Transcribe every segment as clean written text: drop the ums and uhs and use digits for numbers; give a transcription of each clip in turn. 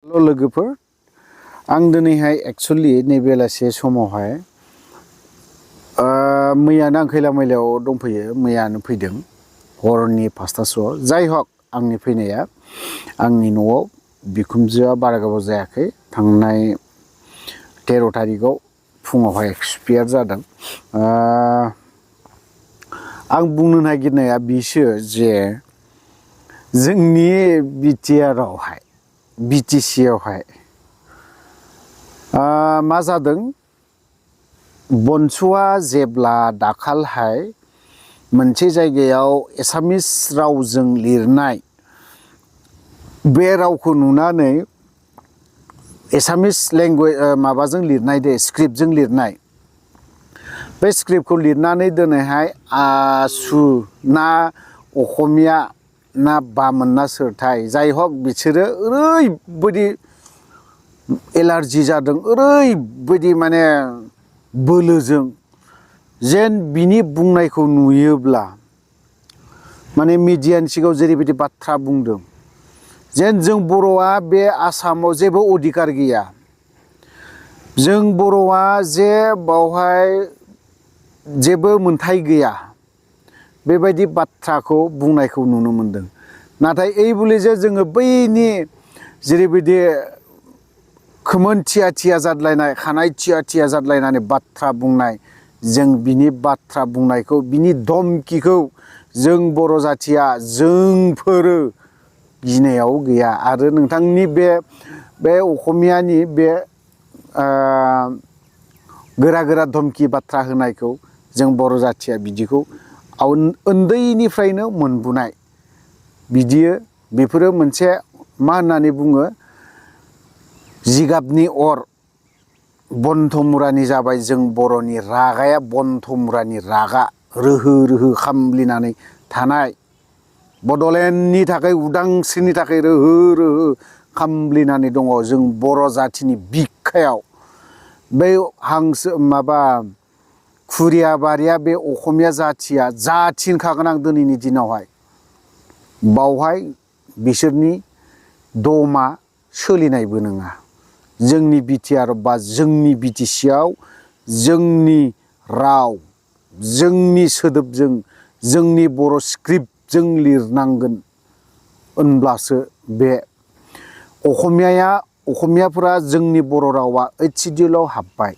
Hello लोगोफोर आं दिनैहाय एक्चुअली नैबेलासे समावहाय मैयानो आं खैला मैलायाव दंफैयो मैयानो फैदों हरनि 5टासोआव जाय हक आंनि फैनाया आंनि न'आव बिखुनजोआ बारा गोबाव जायाखै थांनाय 13 तारिखआव फुङावहाय एक्सपायार जादों। आं बुंनो नागिरनाया बिसो जे जोंनि बिटिआरआवहाय बिटिसिआवहाय मा जादों बनसुआ जेब्ला दाखालहाय मोनसे जायगायाव एसामिस रावजों लिरनाय बे रावखौ नुनानै एसामिस लेंगुवेज माबाजों लिरनाय दे स्क्रिप्टजों लिरनाय बे स्क्रिप्टखौ लिरनानै दिनैहाय आसु ना अखमिया ना बामोन ना सोरथाय जाय हक बिसोरो ओरैबायदि एलार्जि जादों ओरैबायदि माने बोलोजों जेन बिनि बुंनायखौ नुयोब्ला माने मिडियानि सिगाङाव जेरैबायदि बाथ्रा बुंदों जेन जों बर'आ बे आसामाव जेबो अधिकार गैया जों बर'आ जे बावहाय जेबो मोनथाय गैया बेबायदि बाथ्राखौ बुंनायखौ नुनो मोनदों। नाथाय ओइ बुलि जे जोङो बैनि जेरैबायदि खोमोन थिया थिया जादलायनाय खानाय थिया थिया जादलायनानै बाथ्रा बुंनाय जों बिनि बाथ्रा बुंनायखौ बिनि धमकिखौ जों बर' जाथिया जोंफोरो गिनायाव गैया आरो नोंथांनि बे अखमियानि बे गोरा गोरा धमकि बाथ्रा होनायखौ जों बर' जाथिया बिदिखौ उन्दैनिफ्रायनो मोनबोनाय बिदियो बेफोरो मोनसे मा होननानै बुङो जिगाबनि अर बन्धमुरानि जाबाय जों बर'नि रागाया बन्धमुरानि रागा रोहो रोहो खामग्लिनानै थानाय बड'लेण्डनि थाखाय उदांस्रिनि थाखाय रोहो रोहो खामग्लिनानै दङ जों बर' जाथिनि बिखायाव बे हांसो माबा खुरियाबारिया बे अखमिया जाथिया जाथिनखागोन आं दिनैनि दिनावहाय बावहाय बिसोरनि दमा सोलिनायबो नङा जोंनि बिटिआर बा जोंनि बिटिसिआव जोंनि राव जोंनि सोदोबजों जोंनि बर' स्क्रिप्टजों लिरनांगोन होनब्लासो बे अखमियाफोरा जोंनि बर' रावा 8th सिडिउलाव हाबबाय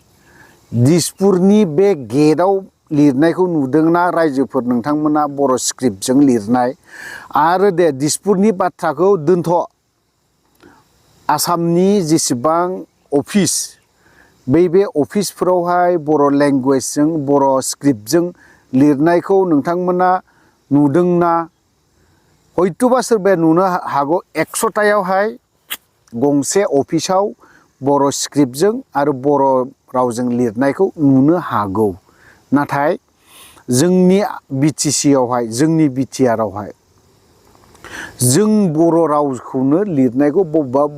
दिसपुरनि बे गेटआव लिरनायखौ नुदोंना रायजोफोर नोंथांमोना बर' स्क्रिप्टजों लिरनाय आरो दे दिसपुरनि बाथ्राखौ दोनथ' आसामनि जेसेबां अफिस बे अफिसफोरावहाय बर' लेंगुवेजजों बर' स्क्रिप्टजों लिरनायखौ नोंथांमोना नुदोंना हयथ'बा सोरबाया नुनो हागौ 100थायावहाय गंसे अफिसाव बर' स्क्रिप्टजों आरो बर' रावजों लिरनायखौ नुनो हागौ नाथाय जोंनि बिटिसिआवहाय जोंनि बिटिआरआवहाय जों बर' रावखौनो लिरनायखौ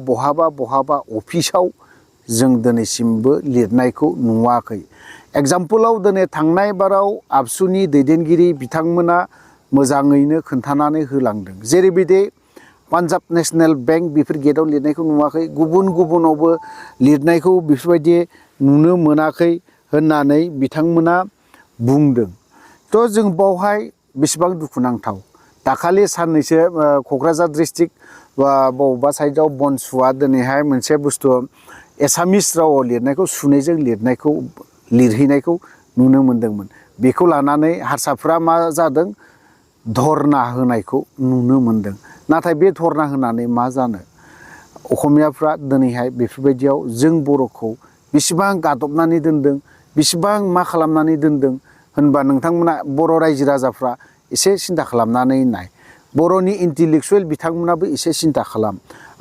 बहाबा अफिसाव जों दिनैसिमबो लिरनायखौ नुवाखै। एग्जाम्पलाव दिनै थांनाय बाराव आबसुनि दैदेनगिरि बिथांमोना मोजाङैनो खोन्थानानै होलांदों जेरैबायदि पान्जाब नेसनेल बेंक बेफोर गेटआव लिरनायखौ नुवाखै गुबुनावबो लिरनायखौ बेफोरबायदि नुनो मोनाखै होननानै बिथांमोना बुंदों। थ' जों बावहाय बेसेबां दुखुनांथाव दाखालि साननैसो क'क्राझार डिस्ट्रिक्ट बा बबेबा साइडआव बनसुआ दिनैहाय मोनसे बुस्थु एसामिस रावाव लिरनायखौ सुनैजों लिरहैनायखौ नुनो मोनदोंमोन बेखौ लानानै हारसाफ्रा मा जादों धरना होनायखौ नुनो मोनदों नाथाय बे धरना होनानै मा जानो अखमियाफ्रा दिनैहाय बेफोरबायदियाव जों बर'खौ बेसेबां गादबनानै दोनदों बेसेबां मा खालामनानै दोनदों होनबा नोंथांमोना बर' रायजो राजाफ्रा एसे सिन्था खालामनानै नाय बर'नि इन्टेलेक्सुवेल बिथांमोनाबो एसे सिन्था खालाम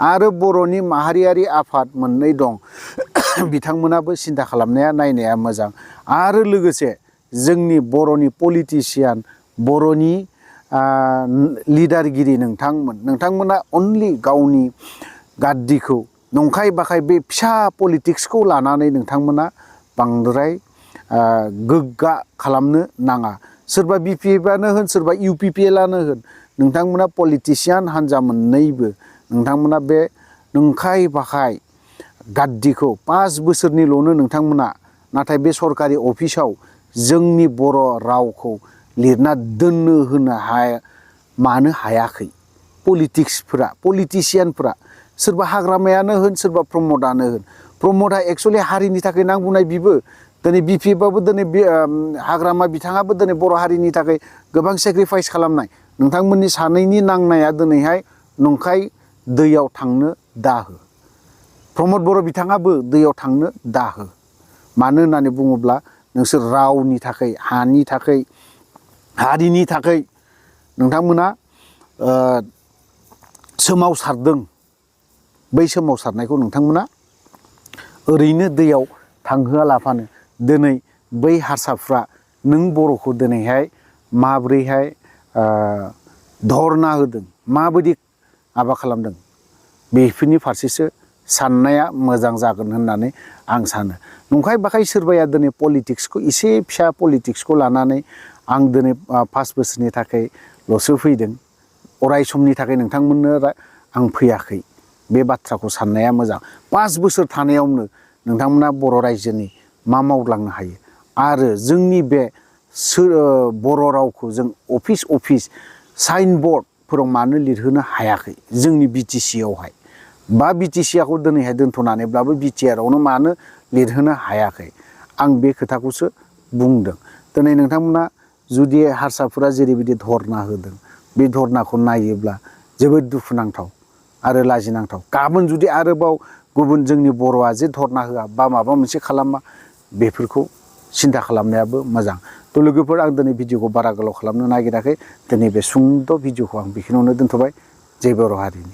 आरो बर'नि माहारियारि आफाद मोननै दं बिथांमोनाबो सिन्था खालामनाया नायनाया मोजां आरो लोगोसे जोंनि बर'नि पलिटिसियान बर'नि लिडारगिरि नोंथांमोना अनलि गावनि गाद्दिखौ नंखाय बाखाय बे फिसा पलिटिक्सखौ लानानै नोंथांमोना बांद्राय गोग्गा खालामनो नाङा सोरबा BPFआनो होन सोरबा UPPLआनो होन नोंथांमोना पलिटिसियान हान्जा मोननैबो नोंथांमोना बे नंखाय बाखाय गाद्दिखौ 5 बोसोरनिल'नो नोंथांमोना नाथाय बे सरकारि अफिसाव जोंनि बर' रावखौ लिरना दोननो होनो मानो हायाखै पलिटिक्सफोरा पलिटिशियानफोरा सोरबा हाग्रामायानो होन सोरबा प्रमदआनो होन प्रमदआ एक्चुअलि हारिनि थाखाय नांबुनाय बिबो दिनै बिपि बाबो दिनै हाग्रामा बिथाङाबो दिनै बर' हारिनि थाखाय गोबां सेक्रिफाइस खालामनाय नोंथांमोननि सानैनि नांनाया दिनैहाय नंखाय दैयाव थांनो दाहो प्रमद बर' बिथाङाबो दैयाव थांनो दाहो मानो होननानै बुङोब्ला नोंसोर रावनि थाखाय हानि थाखाय हारिनि थाखाय नोंथांमोना सोमावसारदों बै सोमावसारनायखौ नोंथांमोना ओरैनो दैयाव थांहोआलाफानो दिनै बै हारसाफ्रा नों बर'खौ दिनैहाय माब्रैहाय धरना होदों माबायदि माबा खालामदों बेफोरनि फारसेसो साननाया मोजां जागोन होननानै आं सानो नंखाय बाखाय सोरबाया दिनै पलिटिक्सखौ एसे फिसा पलिटिक्सखौ लानानै आं दिनै 5 बोसोरनि थाखायल'सो फैदों अराय समनि थाखाय नोंथांमोननो आं फैयाखै बे बाथ्राखौ साननाया मोजां 5 बोसोर थानायावनो नोंथांमोना बर' रायजोनि मा मावलांनो हायो आरो जोंनि बे बर' रावखौ जों अफिस साइन बर्डफोराव मानो लिरहोनो हायाखै जोंनि बिटिसियावहाय बा बिटिसिखौ दिनैहाय दोनथ'नानैब्लाबो बिटिआरआवनो मानो लिरहोनो हायाखै आं बे खोथाखौसो बुंदों दिनै नोंथांमोना जुदि हारसाफोरा जेरैबायदि धरना होदों बे धरनाखौ नायोब्ला जोबोद दुखुनांथाव आरो लाजिनांथाव गाबोन जुदि आरोबाव गुबुन जोंनि बर'आ जे धरना होआ बा माबा मोनसे खालामा बेफोरखौ सिन्था खालामनायाबो मोजां थ' लोगोफोर आं दिनै भिडिअखौ बारा गोलाव खालामनो नागिराखै दिनै बे सुंद' भिडिअखौ आं बेखिनियावनो दोनथ'बाय जय बर' हारिनि